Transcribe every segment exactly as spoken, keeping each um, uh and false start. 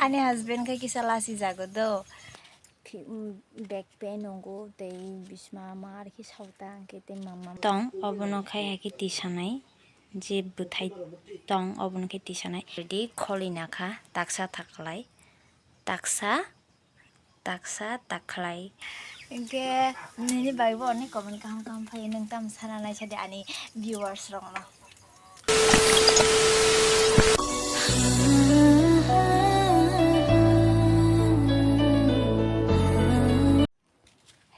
Ani husband khe kisa lasi jago do. Phi-, um, back pain nongo tei bisma ma ar khe sauta hwnkhe tei mama tong obono khai hai khe tisanai, je bwthai tong obono khe tisanai. Ready kholi nakha, taksa taklai, taksa, taksa taklai. Hwnkhe nini bagwi bo onek comment kaham kaham phai, nwng tamo sana naisadi ani viewers rokno.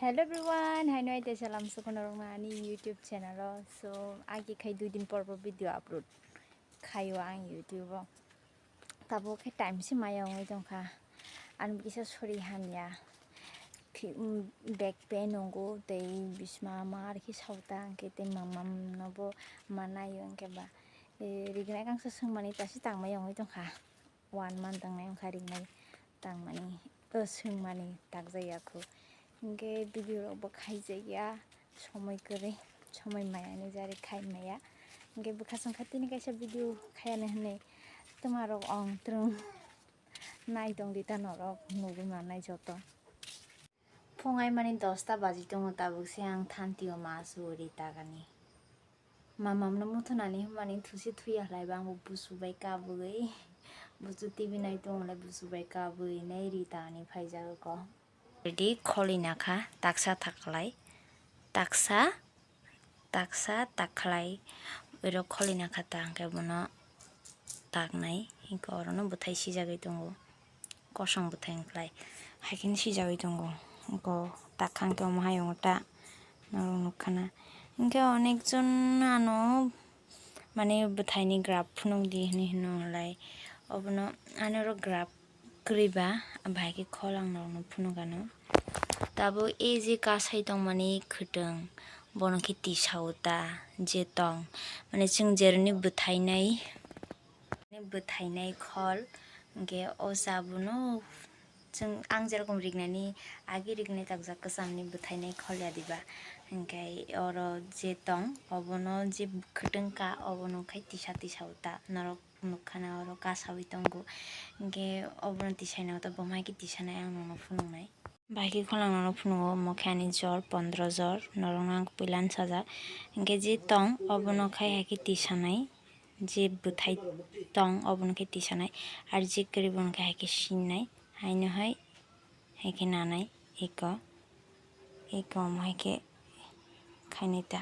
Hello everyone, haino ai teisa lamsoko norokno ani YouTube channel o. So, agi khai dui din por por video upload khaio ang YouTube o. Tabuk khe time se maya wngwi tongkha. Ani kisa sori hamya. Phi-, um, back pain nongo tei bisma ma ar khe sauta hwnkhe tei mama no bo ma naio hwnkhe ba. Eh, rignai kangsa swngmani tasi tangmaya wngwi tongkha. One month wngnai wngkha ringnai tangmani, o, swngmani takjakya kho. Hinkhe video rok bo khaijakya, somoi kwrwi, somoi maya ni jari khai maya. Hinkhe bwkha chwngkha tini kaisa video khayani hwnwi twma rok ong twrwng nai tongdi ta norok nugwi mannai joto. Phung aimani dosta baji tongo, tabuk se ang thanti o ma su ri tagani. Mamamno muthunani hwnmani thusi thuya khlai ba, ang bo busu bai kabui, busu T V nai tongo le busu bai kabui nai ri tagani phaijago ko. Ready kholi nakha, taksa taklai, taksa, taksa taklai, oro kholi nakha ta hwnkhe bono taknai, hinkhe orono bwthai sijagwi tongo. Kosong bwthai wngkhlai. Hai kheno sijagwi tongo. Oko takhang khe omo hai wngo ta. Norok nukha na. Hinkhe onek jon ano mane bwthaini graph phunukdi hinwi hino hwnlai. Obono ani oro graph kwrwi ba, bahai khe khol ang norokno phunuk ano. Tabuk e je kasai tongmani khwtwng, bono khe tisao ta je tong. Mane chwng jeroni bwthainai. Bwthainai khol, hinkhe o cha bono chwng, ang jerokom rignani, agi rignai takjak kwchamni bwthainai khol ya diba, hinkhe oro je tong, obono je khwtwng ka, obono khai tisa tisa o ta, norok nukha na oro kasaui tongo, hinkhe obono tisaina o ta, bo mai khe tisanai ang nono phunuknai. Bahai khe khwlangno phunukgo, omo khe ani jor pondro jor, norokno ang puilano sajak. Hinkhe je tong, obono khai hai khe tisanai, je bwthai tong, obono khe tisanai, ar je kwrwi bono khe hai khe sinai, haino hai, hai khe nanai, eko, eko omo hai khe khainai ta.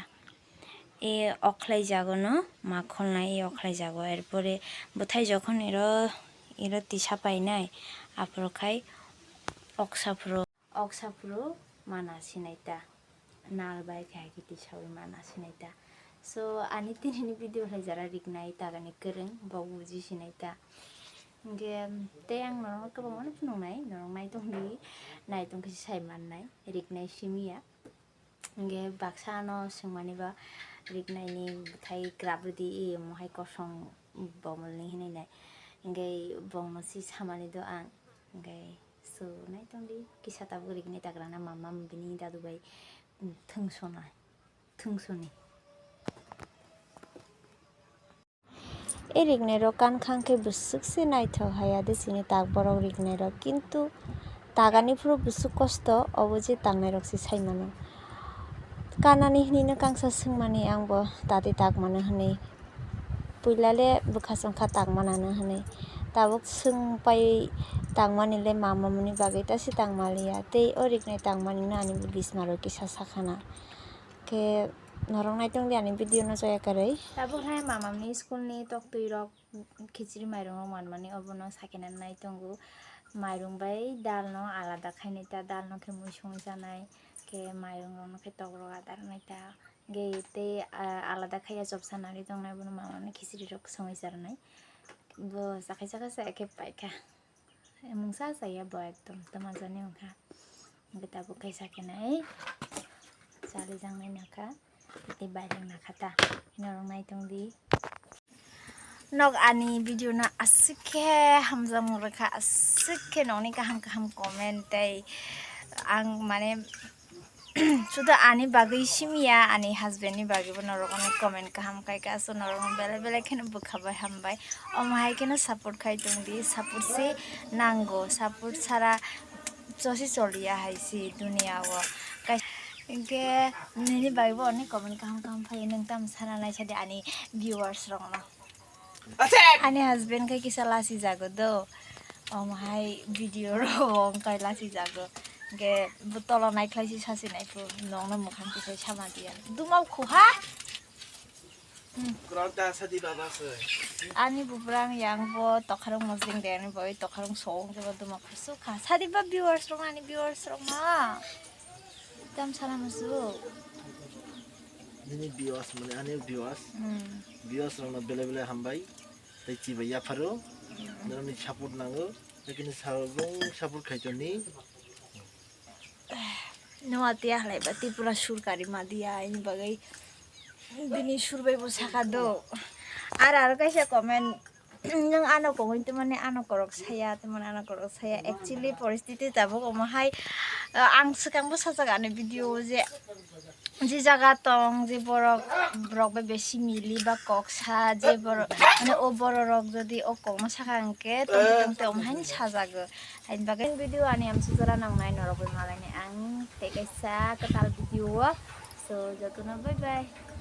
E okhlai jago no ma kholnai, e okhlai jago, erpore bwthai jokhon ero, ero tisa painai, aphuru khai oksa phuru. Oksa phuru mana sinai ta, nal bai khe hai khe tisaui mana sinai ta. So, ani tinini video hai jara rignai tagani kwrwng, bo buji sinai ta. Hinkhe tei ang norokno kwbangmano phunuknai, norok naitongdi, naitong khe sai mannai, rignai simiya. Hinkhe baksa ano swngmani ba rignaini bwthai graph rwdi, e omo hai kosong bomolni hinwi nai. Hinkhe bongno si samani do ang, hinkhe. So, naitongdi, kisa tabuk rignai tagrana mamam bini dadu bai, mm, thwngsona, thwngsoni. E rignai rok kankha khe bwswk se naithok hai ya de chini tak borok rignai rok, kintu tagani phuru bwswk kosto, obo je tangnai rok se sai mano. Kanani hinwi no kangsa swngmani ang bo tati tak mano hinwi. Puila le bwkha chwngkha tak manano hinwi. Tabuk swng pai tangmani le mamamni bagwi ta se tangmaliya. Tei o rignai tangmani no ani bisma rok kisa sakhana. Khe norok naitongdi ani video no joya kwrwi. Tabuk hai mamamni school ni toktwi rok khichiri mairung rok manmani obono sakena naitongo. Mairung bai dal no alada khainai ta, dal no khe mui songwi chanai, khe mairung rok no khe tok rok adar nai ta. Hinkhe tei, ah, alada khaiya chopsa nari tongnai, bono mamano khichiri rok songwi charwnai. Bo chakhai chakhai se khe paikha. Mungsa chaya bo ekdom twma jani wngkha. Hinkhe tabuk khe sakhe nai chalijaknai nokha. Tei baireng nakha ta. Norok naitongdi. Nok ani video no aswk khe hamjakmung rwkha, aswk khe nokni kaham kaham comment tei ang mane Sudu ani bagwi simiya, ani husband ni bagwi bo norok ano comment kaham khai ka, so norok no belai belai kheno bwkha bai hambai. Omo hai kheno support khai tong di, support se nango, support sara chosi choliya hai si dunia o. Kai-, hinkhe nini bagwi bo onek comment kaham kaham phai, nwng tamo sana nai sadi ani viewers rok no. Ani husband khe kisa lasi jago do. Omo hai video ro wng kai lasi jago. Ge bo tolo nai khlai si sasi nai phu. Nong no mukhang kisai sama diya. Dumau khu ha. Kral ta sadi baba se. Ani bubrang yang bo tokharong mosding de ani boi tokharong song ke bo dumau khu su kha. Sadi ba viewers rok ani viewers rok ma. Tam sana musu. Nini viewers mane ani viewers. Hmm. Viewers rok no bele bele hambai. Tei chibai yapharo. Norokni support nango. Tei kini sarong support khai toni. Nua tiya halai ba Tripura surkari ma diya ini bagwi. Bini sur bai bo saka do. Ar aro kaisa comment, nwng ano kongoi tongmani ano korok saya, tongmani ano korok saya. Actually, poristiti tabuk omo hai, uh, ang swkang bo sajak ani video o je, je jaga tong, je borok, borok bai besi mili ba kok sa, je borok, mane o borok rok jodi o kok no saka hwnkhe tongte tongte omo hai sajago. Haini bagwi video ani amsuk jora nangnai norok bai malai ni ang tei kaisa kwtal video o. So, jotono bye bye.